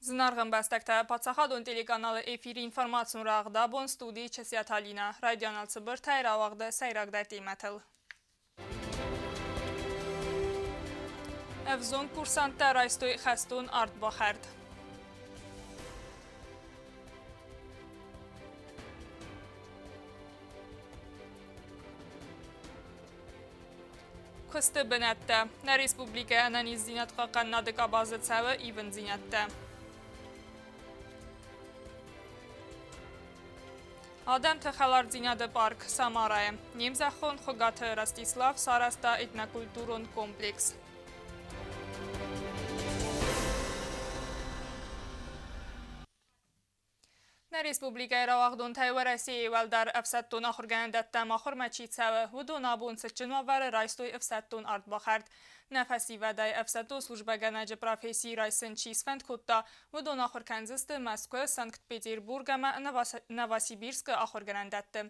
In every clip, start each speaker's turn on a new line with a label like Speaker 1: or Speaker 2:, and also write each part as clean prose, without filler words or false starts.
Speaker 1: Зынаргъ ӕмбӕстӕгтӕ, паддзахадон телеканалы эфиры информацион рӕгъд абон студийы Чысиаты Алинӕ. Райдиан цыбыртӕй рауагъды сӕйрагдӕр темӕтыл. Ӕвзонг курсанттӕ райстой хӕстон ардбахӕрд. Куысты бынӕттӕ. Нӕ республикӕйы ӕнӕниздзинад хъахъхъӕнынады къабазы цӕуы ивындзинӕдтӕ. Адӕмты хӕлардзинады парк Самарайы. Не мзӕххон Хуыгаты Ростислав сарӕзта этнокультурон комплекс. Нӕ республикӕйы рауагъдонтӕй Уӕрӕсейы уӕлдӕр ӕфсӕддон ахуыргӕнӕндӕттӕм ахуырмӕ чи цӕуы, уыдон абон цытджын уавӕры райстой ӕфсӕддон ардбахӕрд. Нӕ фӕсивӕдӕй ӕфсӕддон службӕгӕнӕджы професси райсын чи сфӕнд кодта, уыдон ахуыр кӕндзысты Мӕскуы, Санкт-Петербург ӕмӕ Новосибирскы ахуыргӕнӕндӕтты.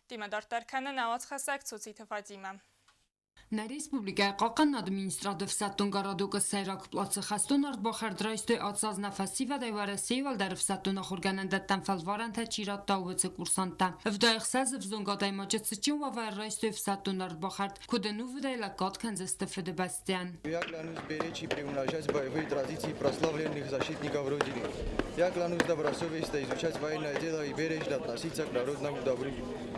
Speaker 1: Темӕ дарддӕр кӕны нӕ уацхӕссӕг Цоциты Фатимӕ.
Speaker 2: Нӕ республикӕйы Хъахъхъӕнынады министрады ӕфсӕддон городокы сӕйраг плацы хӕстон ардбахӕрд райстой ацаз нӕ фӕсивӕдӕй Уӕрӕсейы уӕлдӕр ӕфсӕддон ахуыргӕнӕндӕттӕм фӕлварӕнтӕ чи радта, уыцы курсанттӕ. 76 ӕвзонг адӕймаджы цытджын уавӕры райстой ӕфсӕддон ардбахӕрд, куыд ӕнувыдӕй лӕггад кӕндзысты Фыдыбӕстӕйӕн.
Speaker 3: Я клянусь беречь и приумножать боевые традиции прославленных защитников Родины. Я клянусь добросовестно изучать военное дело и бережно относиться к народному добру.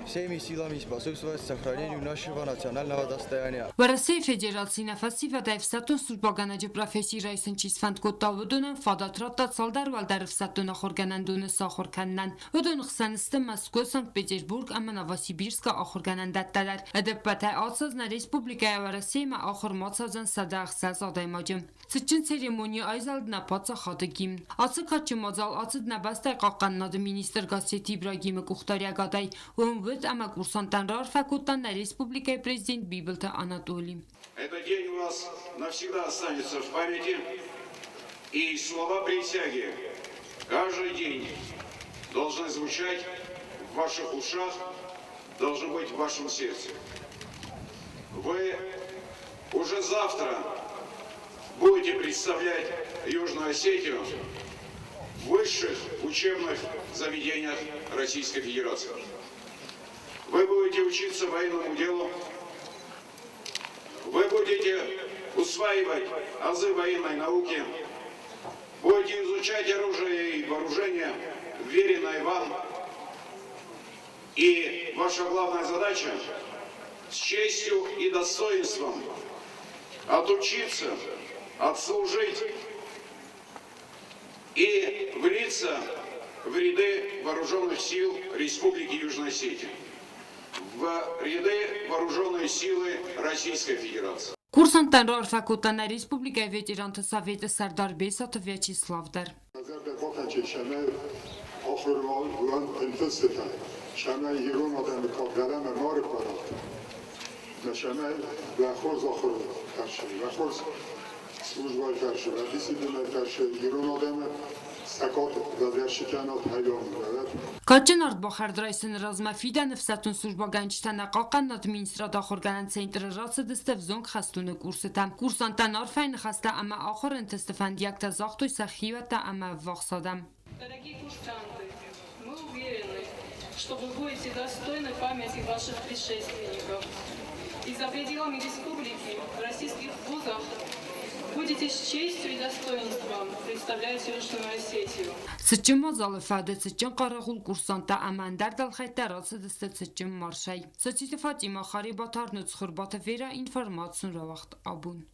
Speaker 3: Всеми силами способствовать сохранению нашего национального достояния.
Speaker 2: Уӕрӕсейы Федерацийы нӕ фӕсивӕдӕй ӕфсӕддон службӕгӕнӕджы професси райсын чи сфӕнд кодта, уыдонӕн фадат радта цалдӕр уӕлдӕр ӕфсӕддон ахуыргӕнӕндоны сахуыр кӕнынӕн. Уыдон хсӕн сты Мӕскуы, Санкт-Петербург ӕмӕ Новосибирскы ахуыргӕнӕндӕттӕ дӕр. Ӕдӕппӕтӕй ацӕудзӕн нӕ республикӕйӕ Уӕрӕсеймӕ ахуырмӕ ацӕудзӕн 106 адӕймаджы. Цытджын церемонийы айзӕлд нӕ паддзахады гимн. Ацы кадджын мадзал ацыд нӕ бӕстӕйы хъахъхъӕнынады министр Гассеты Ибрагимы къухдариӕгадӕй. Уым уыд ӕмӕ курсанттӕн раарфӕ кодта нӕ республикӕйы президент Бибылты Анатоли.
Speaker 4: Этот день у вас навсегда останется в памяти, и слова присяги каждый день должны звучать в ваших ушах, должны быть в вашем сердце. Вы уже завтра будете представлять Южную Осетию в высших учебных заведениях Российской Федерации. Вы будете учиться военному делу, вы будете усваивать азы военной науки, будете изучать оружие и вооружение, вверенное вам. И ваша главная задача с честью и достоинством отучиться, отслужить и влиться в ряды вооруженных сил Республики Южная Осетия, в ряды вооруженной силы Российской Федерации.
Speaker 2: Курсанттӕн раарфӕ кодта нӕ республикӕйы ветеранты советы сӕрдар Бесаты Вячеслав дӕр. Кадджын ардбахӕрд райсыны размӕ фидӕны ӕфсӕддон службӕгӕнджытӕ нӕ хъахъхъӕнынады министрады ахуыргӕнӕн центры рацыдысты ӕвзонг хӕстоны курсытӕ. Курсанттӕн арфӕйы ныхӕстӕ ӕмӕ ахуыры ӕнтысты фӕндиӕгтӕ загътой сӕ хиуӕттӕ ӕмӕ ӕввахс адӕм.
Speaker 5: Дорогие курсанты, мы уверены, что вы будете достойны памяти ваших предшественников. И за пределами республики, в российских вузах будете с честью и достоинством представлять Южную Осетию.
Speaker 2: Цытджын мадзалы фӕды цытджын хъарагъул курсанттӕ ӕмӕ ӕндӕр дӕлхӕйттӕ рацыдысты цытджын маршӕй. Социты Фатимӕ, Харебаты Цхуырбаты Верӕ информацион рауагъд абон.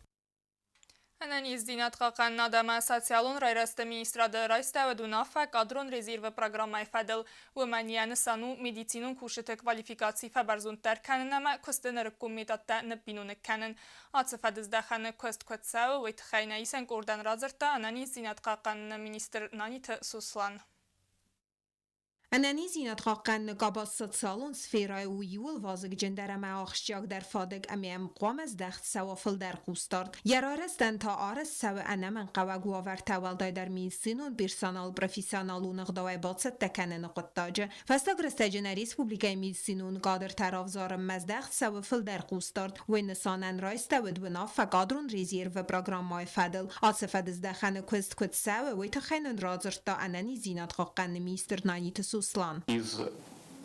Speaker 1: Ӕнӕниздзинад хъахъхъӕнынад ӕмӕ социалон райрӕзты министрады райстӕуӕд уынаффӕ кадрон резервы программӕйы фӕдыл. Уымӕн йӕ нысан у медицинон кусджыты квалификаци фӕбӕрзонддӕр кӕнын ӕмӕ куысты нырыккон методтӕ ныббиноныг кӕнын. Ацы фӕдыздӕхӕны куыст куыд цӕуы, уый тыххӕй нӕ исӕн къордӕн радзырдта ӕнӕниздзинад хъахъхъӕныны министр Наниты Сослан.
Speaker 6: Ӕнӕниздзинад хъахъхъӕныны къабаз социалон сферӕйы у иууыл вазыгджындӕр ӕмӕ ахсджиагдӕр фадыг ӕмӕ йӕм хъуамӕ здӕхт цӕуа фылдӕр хъусдард. Йӕ райрӕзтӕн та арӕзт цӕуы ӕнӕмӕнгхъӕуӕг уавӕртӕ, уӕлдайдӕр медицинон персонал профессионалон ӕгъдауӕй бацӕттӕ кӕныны хъуыддаджы. Фӕстаг рӕстӕджы нӕ республикӕйы медицинон кадртӕ равзарынмӕ здӕхт цӕуы фылдӕр хъусдард. Уый нысанӕн райстӕуыд уынаффӕ кадрон резервы программӕйы фӕдыл. Ацы фӕдыздӕхӕны куыст куыд цӕуы, уый тыххӕй нын радзырдта ӕнӕниздзинад хъахъхъӕныны министр Наниты Сослан.
Speaker 7: Из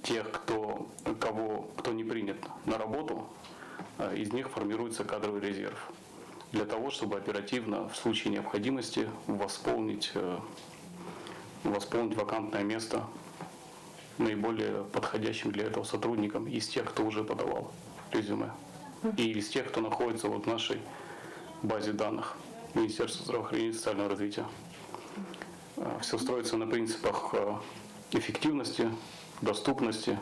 Speaker 7: тех, кто, кого, кто не принят на работу, из них формируется кадровый резерв для того, чтобы оперативно в случае необходимости восполнить вакантное место наиболее подходящим для этого сотрудником из тех, кто уже подавал резюме, и из тех, кто находится вот в нашей базе данных Министерства здравоохранения и социального развития. Все строится на принципах эффективности, доступности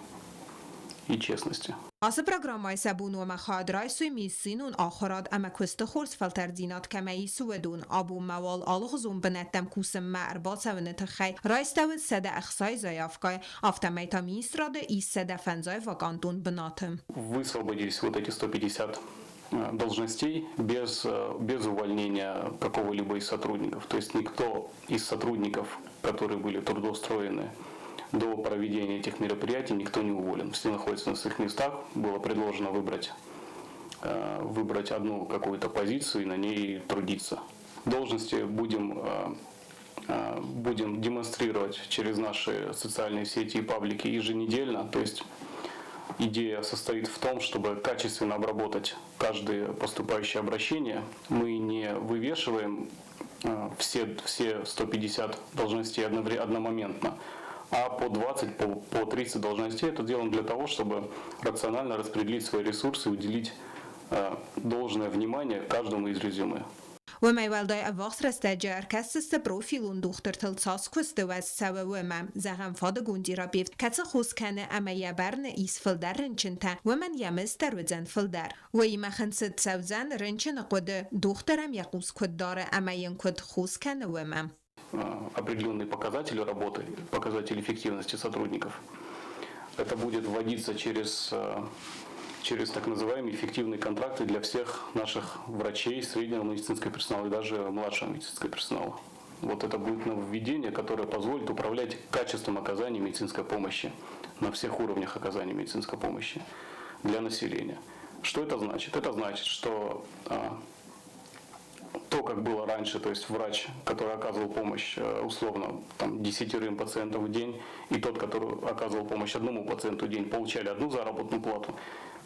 Speaker 7: и честности.
Speaker 6: Ацы программӕйы сӕ бон у ӕмӕ хайад райсой медицинон ахуырад ӕмӕ куысты хорз фӕлтӕрддзинад кӕмӕ ис, уыдон. Абонмӕ уал алыгъуызон бынӕттӕм кусынмӕ ӕрбацӕуыны тыххӕй райстӕуыд 160 заявкӕйы, афтӕмӕй та министрады ис 150 вакантон бынаты.
Speaker 7: Высвободились вот эти 150 должностей без увольнения какого-либо из сотрудников. То есть никто из сотрудников, которые были трудоустроены до проведения этих мероприятий, никто не уволен. Все находятся на своих местах. Было предложено выбрать одну какую-то позицию и на ней трудиться. Должности будем демонстрировать через наши социальные сети и паблики еженедельно. То есть идея состоит в том, чтобы качественно обработать каждое поступающее обращение. Мы не вывешиваем все 150 должностей одномоментно, а по 20, по 30 должностей. Это делаем для того, чтобы рационально распределить свои ресурсы и уделить должное внимание каждому из резюме.
Speaker 6: Уымӕй уӕлдай ӕввахс рӕстӕджы ӕркӕсдзысты профилон дохтыртыл цас куысты уӕз цӕуы, уымӕ. Зӕгъӕм, фадыгон терапевт, кӕцы хос кӕны ӕмӕ йӕ бӕрны ис фылдӕр рынчынтӕ, уымӕн йӕ мызд дӕр уыдзӕн фылдӕр. Уыимӕ хынцыд цӕудзӕн рынчыны хъуыды, дохтыр ӕм йӕ хъус куыд дары ӕмӕ йын куыд хос кӕны, уымӕ.
Speaker 7: Определенные показатели работы, показатели эффективности сотрудников. Это будет вводиться через так называемые эффективные контракты для всех наших врачей, среднего медицинского персонала и даже младшего медицинского персонала. Вот это будет нововведение, которое позволит управлять качеством оказания медицинской помощи на всех уровнях оказания медицинской помощи для населения. Что это значит? Это значит, что то, как было раньше, то есть врач, который оказывал помощь условно там, десятерым пациентам в день, и тот, который оказывал помощь одному пациенту в день, получали одну заработную плату,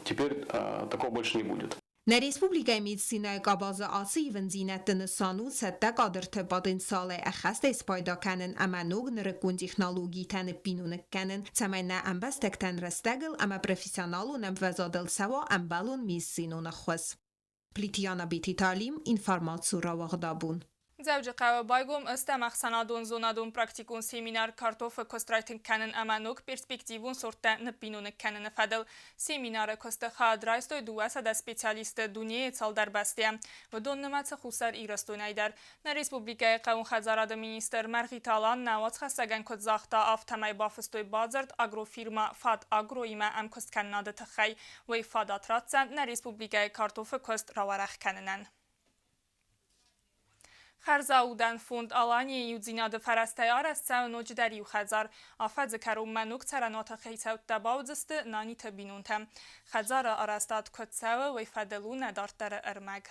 Speaker 7: теперь такого больше не будет.
Speaker 6: Нӕ республикӕйы медицинӕйы къабазы ацы ивындзинӕдты нысан у цӕттӕ кадрты потенциалӕй ӕххӕстӕй спайда кӕнын ӕмӕ ног нырыккон технологитӕ ныббиноныг кӕнын, цӕмӕй нӕ ӕмбӕстӕгтӕн рӕстӕгыл ӕмӕ профессионалон ӕмвӕзадыл цӕуа ӕмбӕлон медицинон ӕххуыс. Плитиана Бетиталим, информаци рауагъдабон.
Speaker 1: Дзӕуджыхъӕуы байгом ӕстӕм ӕхсӕнадон зонадон-практикон семинар картофы куыст райтынг кӕнын ӕмӕ ног перспективон сорттӕ ныббиноныг кӕныны фӕдыл. Семинары куысты хайад райстой 200 специалисты дунейы цалдӕр бӕстӕйӕ. Уыдон нымӕцы Хуссар Ирыстонӕй дӕр. Нӕ республикӕйы хъӕууон хӕдзарады министр Мӕргъиты Алан нӕ уацхӕссӕгӕн куыд загъта, афтӕмӕй бафыстой бадзырд агрофирмӕ «Фат-Агро-имӕ ӕмкуысткӕнынады тыххӕй. Уый фадат ратдзӕн нӕ республикӕйы картофы куыст рауӕрӕх кӕнынӕн. Хӕрзаудӕн фонд «Аланийы иудзинад-ы фӕрӕзтӕй арӕзт цӕуы ноджыдӕр иу хӕдзар. Афӕдзы кӕронмӕ ног цӕрӕнуаты хицӕуттӕ бауыдзысты Наниты бинонтӕ. Хӕдзары арӕзтад куыд цӕуы, уый фӕдыл у нӕ дарддӕры ӕрмӕг.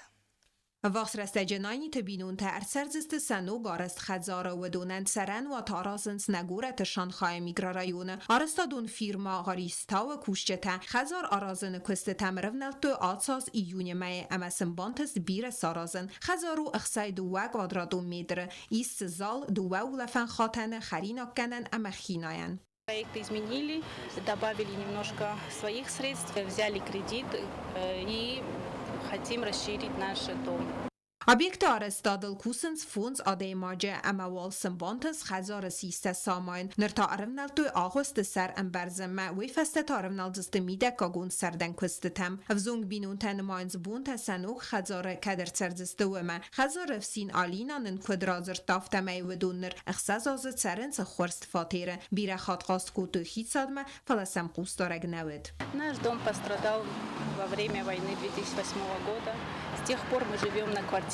Speaker 6: Ӕввахс рӕстӕджы Наниты бинонтӕ ӕрцӕрдзысты сӕ ног арӕзт хӕдзары. Уыдонӕн цӕрӕнуат аразынц нӕ горӕты Шанхайы микрорайоны. Арӕзтадон фирмӕ «Гъаристау-ы» кусджытӕ хӕдзар аразыны куыстытӕм ӕрӕвнӕлдтой ацы аз июны мӕйы ӕмӕ сын бантыст бирӕ саразын. Хӕдзар у 62 квадратон метры, ис дзы зал, дыууӕ улӕфӕн хатӕны, хӕринаггӕнӕн ӕмӕ хинайӕн.
Speaker 5: Проект изменили, добавили немножко своих средств, взяли кредит и хотим расширить наш дом.
Speaker 6: Объекты арӕзтадыл кусынц фондз адӕймаджы ӕмӕ уал сын бантыст хӕдзары систӕ самайын. Ныр та ӕрӕвнӕлдтой агъуысты сӕр ӕмбӕрзынмӕ, уый фӕстӕ та ӕрӕвналдзысты мидӕггагон сӕрдӕн куыстытӕм. Ӕвзонг бинонтӕ нымайынц бонтӕ сӕ ног хӕдзары кӕд ӕрцӕрдзысты, уымӕ. Хӕдзары ӕфсин Алина нын куыд радзырдта, афтӕмӕй уыдон ныр ӕхсӕз азы цӕрынц ӕххуырст фатеры. Бирӕ хатт хъаст кодтой хицадмӕ, фӕлӕ сӕм хъусдарӕг нӕ уыд.
Speaker 5: Наш дом пострадал во время войны 2008 года. С тех пор мы живем на квартире.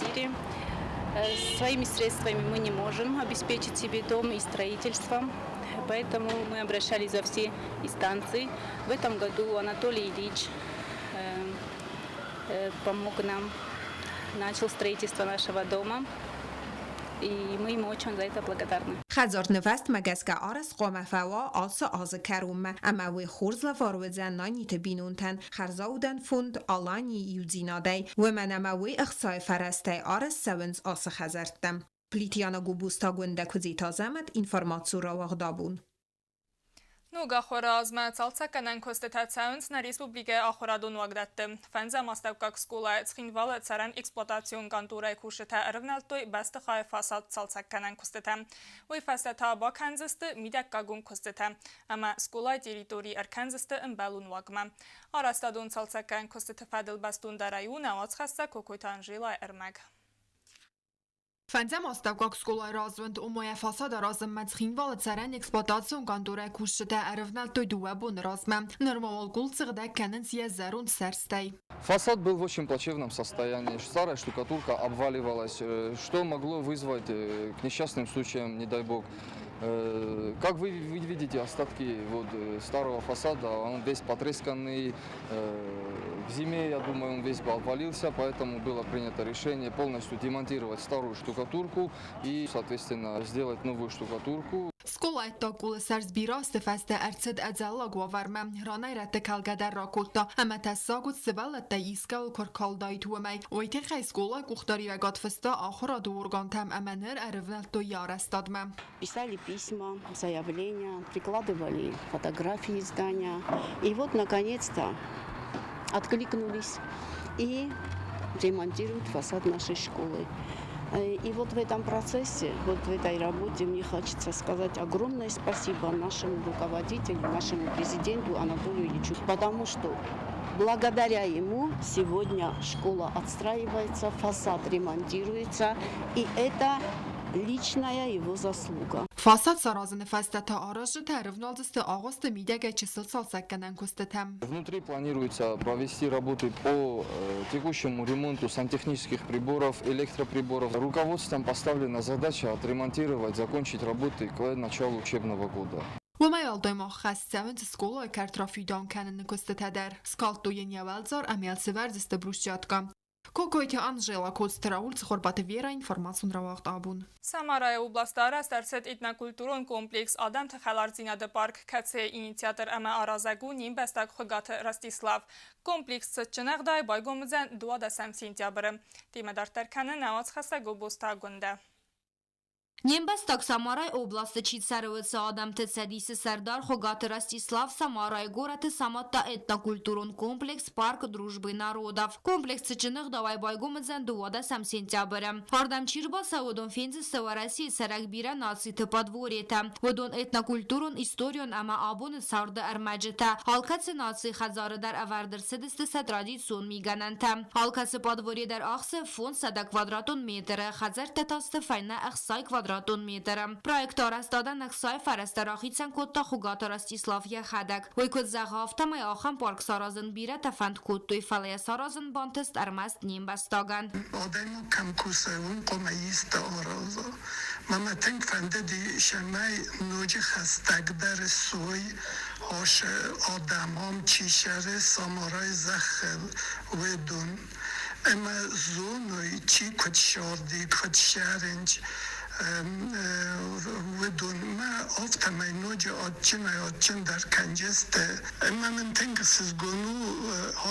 Speaker 5: Своими средствами мы не можем обеспечить себе дом и строительство, поэтому мы обращались во все инстанции. В этом году Анатолий Ильич помог нам, начал строительство нашего дома, и мы ему очень за это благодарны.
Speaker 6: Хӕдзар нывӕзтмӕ гӕсгӕ арӕзт хъуамӕ фӕуа ацы азы кӕронмӕ ӕмӕ уый хорз лӕвар уыдзӕн Наниты бинонтӕн хӕрзаудӕн фонд Аланийы иудзинадӕй, уымӕн ӕмӕ уый ӕхцайы фӕрӕзтӕй арӕзт цӕуынц ацы хӕдзӕрттӕ. Плитиана Губустагундӕ Куыдзиты Азӕмӕт информаци рауагъдабон.
Speaker 1: Ног ахуыры азмӕ цалцӕггӕнӕн куыстытӕ цӕуынц нӕ республикӕйы ахуырадон уагдӕтты. Фӕндзӕм астӕуккаг скъолайы Цхинвалы цӕрӕн-эксплуатацион къанторӕйы кусджытӕ ӕрывнӕлдтой бӕстыхайы фасад цалцӕггӕнӕн куыстытӕм. Уый фӕстӕ та бакӕндзысты мидӕггагон куыстытӕ ӕмӕ скъолайы территори ӕркӕндзысты ӕмбӕлон уагмӕ. Арӕзтадон цалцӕггӕнӕн куыстыты фӕдыл бӕстондӕрӕй у нӕ уацхӕссӕг Кокойты Анжелайы ӕрмӕг.
Speaker 8: Фӕндзӕм астӕуккаг скъолайы развӕнд, ома йӕ фасад аразынмӕ Цхинвалы цӕрӕн эксплуатацион къанторӕйы кусджытӕ ӕрӕвнӕлдтой дыууӕ боны размӕ. Нырма уал къул сыгъдӕг кӕнынц йӕ зӕронд сӕрстӕй.
Speaker 9: Фасад был в очень плачевном состоянии. Старая штукатурка обваливалась, что могло вызвать к несчастным случаям, не дай бог. Как вы видите, остатки вот старого фасада, он весь потресканный. В зиме, я думаю, он весь бы обвалился, поэтому было принято решение полностью демонтировать старую штукатурку и, соответственно, сделать новую штукатурку.
Speaker 8: Скъолайы къулы сӕрст бирӕ азты фӕстӕ ӕрцыд ӕдзӕллаг уавӕрмӕ. Ранӕй-рӕтты кӕлгӕ дӕр ракодта, ӕмӕ тӕссаг уыд сывӕллӕттӕй искӕуыл куы ркалдаид, уымӕй. Уый тыххӕй скъолайы къухдариуӕгад фыста ахуырады органтӕм ӕмӕ ныр ӕрывнӕлдтой йӕ арӕзтадмӕ.
Speaker 10: Писали письма, заявления, прикладывали фотографии здания. И вот, наконец-то, откликнулись и ремонтируют фасад нашей школы. И вот в этом процессе, вот в этой работе мне хочется сказать огромное спасибо нашему руководителю, нашему президенту Анатолию Ильичу, потому что благодаря ему сегодня школа отстраивается, фасад ремонтируется, и это личная его заслуга.
Speaker 8: Фасад саразыны фӕстӕ та аразджытӕ ӕрывналдзысты агъуысты мидӕгӕй чысыл цалцӕггӕнӕн куыстытӕм.
Speaker 9: Внутри планируется провести работы по текущему ремонту сантехнических приборов, электроприборов. Руководством поставлена задача отремонтировать, закончить работы к началу учебного года.
Speaker 8: Уымӕй уӕлдай ма хӕст цӕуынц скъолайы кӕрт рафидан кӕныны куыстытӕ дӕр. Скалдтой йын йӕ уӕлдзар ӕмӕ йыл сӕвӕрдзысты брусчаткӕ. Кокойты Анжела, Коцты Рауль, Цхуырбаты Вера, информацион рауагъд абон.
Speaker 1: Самарайы областы арӕзт ӕрцыд этнокультурон комплекс Адӕмты хӕлардзинады парк, кӕцыйы инициатор ӕмӕ аразӕг у не мбӕстаг Хуыгаты Ростислав. Комплекс цытджын ӕгъдауӕй байгом уыдзӕн 12 сентябры. Темӕ дарддӕр кӕны нӕ уацхӕссӕг Гобозты Агуындӕ.
Speaker 11: Не мбӕстаг Самарайы областы чи цӕры, уыцы адӕмты цӕдисы сӕрдар Хуыгаты Ростислав Самарайы горӕты самадта этнокультурон комплекс «Парк дружбы народов». Комплекс цытджын ӕгъдауӕй байгом уыдзӕн 12 сентябры. Ардӕм чи рбацӕуы, уыдон фендзысты Уӕрӕсейы цӕрӕг бирӕ нациты подворьетӕ. Уыдон этнокультурон, историон ӕмӕ абоны царды ӕрмӕджытӕ. Алкӕцы нацийы хӕдзары дӕр ӕвӕрд ӕрцыдысты сӕ традицион мигӕнӕнтӕ. Алкӕцы подворье дӕр ахсы 500 квадратон метры, хӕдзӕрттӕ та сты фӕйнӕ 60 квадратон метры. Проекты арӕзтадӕн ӕхцайы фӕрӕзтӕ рахицӕн кодта Хуыгаты Ростислав йӕхӕдӕг. Уый куыд зӕгъы, афтӕмӕй ахӕм парк саразын бирӕтӕ фӕнд кодтой, фӕлӕ йӕ саразын бантыст ӕрмӕст не мбӕстагӕн.
Speaker 12: Адӕймаг кӕм кусы, уым хъуамӕ исты араза. Мӕ тынг фӕндыди, цӕмӕй ноджы хӕстӕгдӕр суой асы адӕмӕн, чи цӕры Самарайы зӕххыл, уыдон. Ӕмӕ зоной, чи куыд царди, куыд цӕрынц, уыдонмӕ афтӕмӕй ноджы адджынӕй-адджындӕр кӕндзысты. Ӕмӕ мын тынг ӕхсызгон у,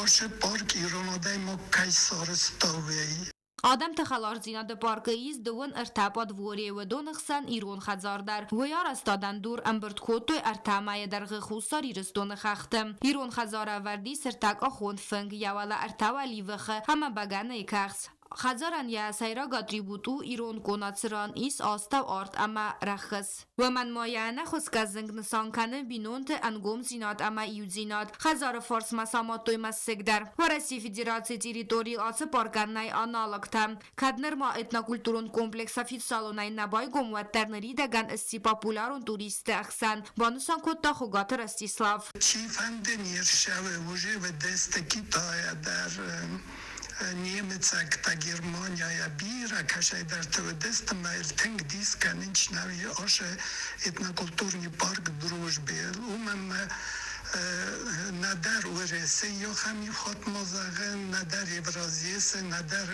Speaker 12: ацы парк ирон адӕймаг кӕй сарӕзта, уый.
Speaker 11: Адӕмты хӕлардзинады паркы ис дыууын ӕртӕ подворье, уыдоны хсӕн ирон хӕдзар дӕр. Уый арӕзтадӕн дур ӕмбырд кодтой ӕртӕ мӕйы дӕргъы Хуссар Ирыстоны хӕхты. Ирон хӕдзар ӕвӕрд ис ӕртӕкъахон фынг, йӕ уӕлӕ ӕртӕ уӕливыхы ӕмӕ бӕгӕныйы кӕхц. Хӕдзарӕн йӕ сӕйраг атрибут у ирон къона, цыран ис астӕу арт ӕмӕ рӕхыс. Уымӕн ма йӕ ӕнӕхуысгӕ зынг нысан кӕны бинонты ӕнгомдзинад ӕмӕ иудзинад. Хӕдзары фарсмӕ самадтой мӕсыг дӕр. Уӕрӕсейы Федерацийы территорийыл ацы паркӕн нӕй аналогтӕ. Кӕд нырма этнокультурон комплекс официалонӕй нӕ байгом, уӕддӕр ныридӕгӕн сси популярон туристты ӕхсӕн, банысан кодта Хуыгаты Ростислав.
Speaker 12: Чи фӕнды не рцӕуы, уже Одесса Китайӕ дӕр, немыцӕгтӕ Германияйӕ бирӕ кӕцӕйдӕрты уыдысты мӕ тынг дис кӕнынц нӕуи ацы этнокультурный парк Дружбы. Уымӕн мӕ нӕдӕр Уӕрӕсе ахӕм иу хатт ма зӕгъын, нӕдӕр Евразисы, нӕдӕр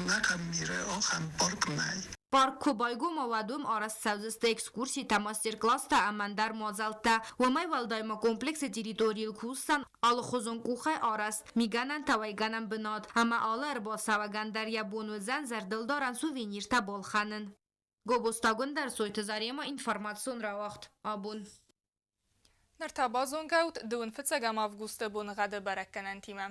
Speaker 12: нӕхъӕн миры ахӕм парк нӕй.
Speaker 11: Парк куы байгом, уӕд уым арӕзт цӕудзысты экскурситӕ, мастер-класстӕ ӕмӕ ӕндӕр мадзӕлттӕ. Уымӕй уӕлдай ма комплексы территорийыл кусдзӕн алыхуызон къухӕй арӕзт мигӕнӕнтӕ уӕйгӕнӕн бынат ӕмӕ алы ӕрбацӕуӕгӕн дӕр йӕ бон уыдзӕн зӕрдылдарӕн сувениртӕ балхӕнын. Гобозты Агуындӕр, Заремӕ, информацион рауагъд «Абон».
Speaker 1: Ныр та базонгӕ ут 25 августы боныгъӕды бӕрӕггӕнӕнтимӕ.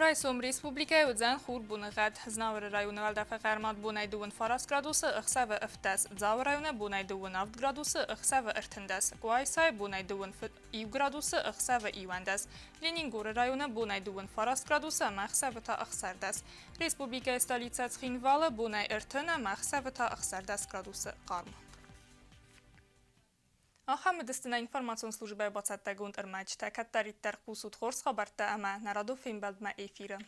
Speaker 1: Райсом республикӕйы уыдзӕн хур боныгъӕд. Знауыры районы уӕлдӕфы хъӕрмад бонӕй 29 градусы, ӕхсӕвы 17. Дзауы районы бонӕй 27 градусы, ӕхсӕвы 13. Къуайсайы бонӕй 21 градусы, ӕхсӕвы 11. Ленингоры районы бонӕй 29 градусы ӕмӕ ӕхсӕвы та 16. Республикӕйы столицӕ Цхинвалы бонӕй 30 ӕмӕ ӕхсӕвы та 16 градусы хъарм. Ахӕм уыдысты нӕ информацион службӕйы бацӕттӕгонд ӕрмӕджытӕ. Кӕддӕриддӕр хъусут хорз хабӕрттӕ ӕмӕ нӕ радон фембӕлдмӕ эфиры.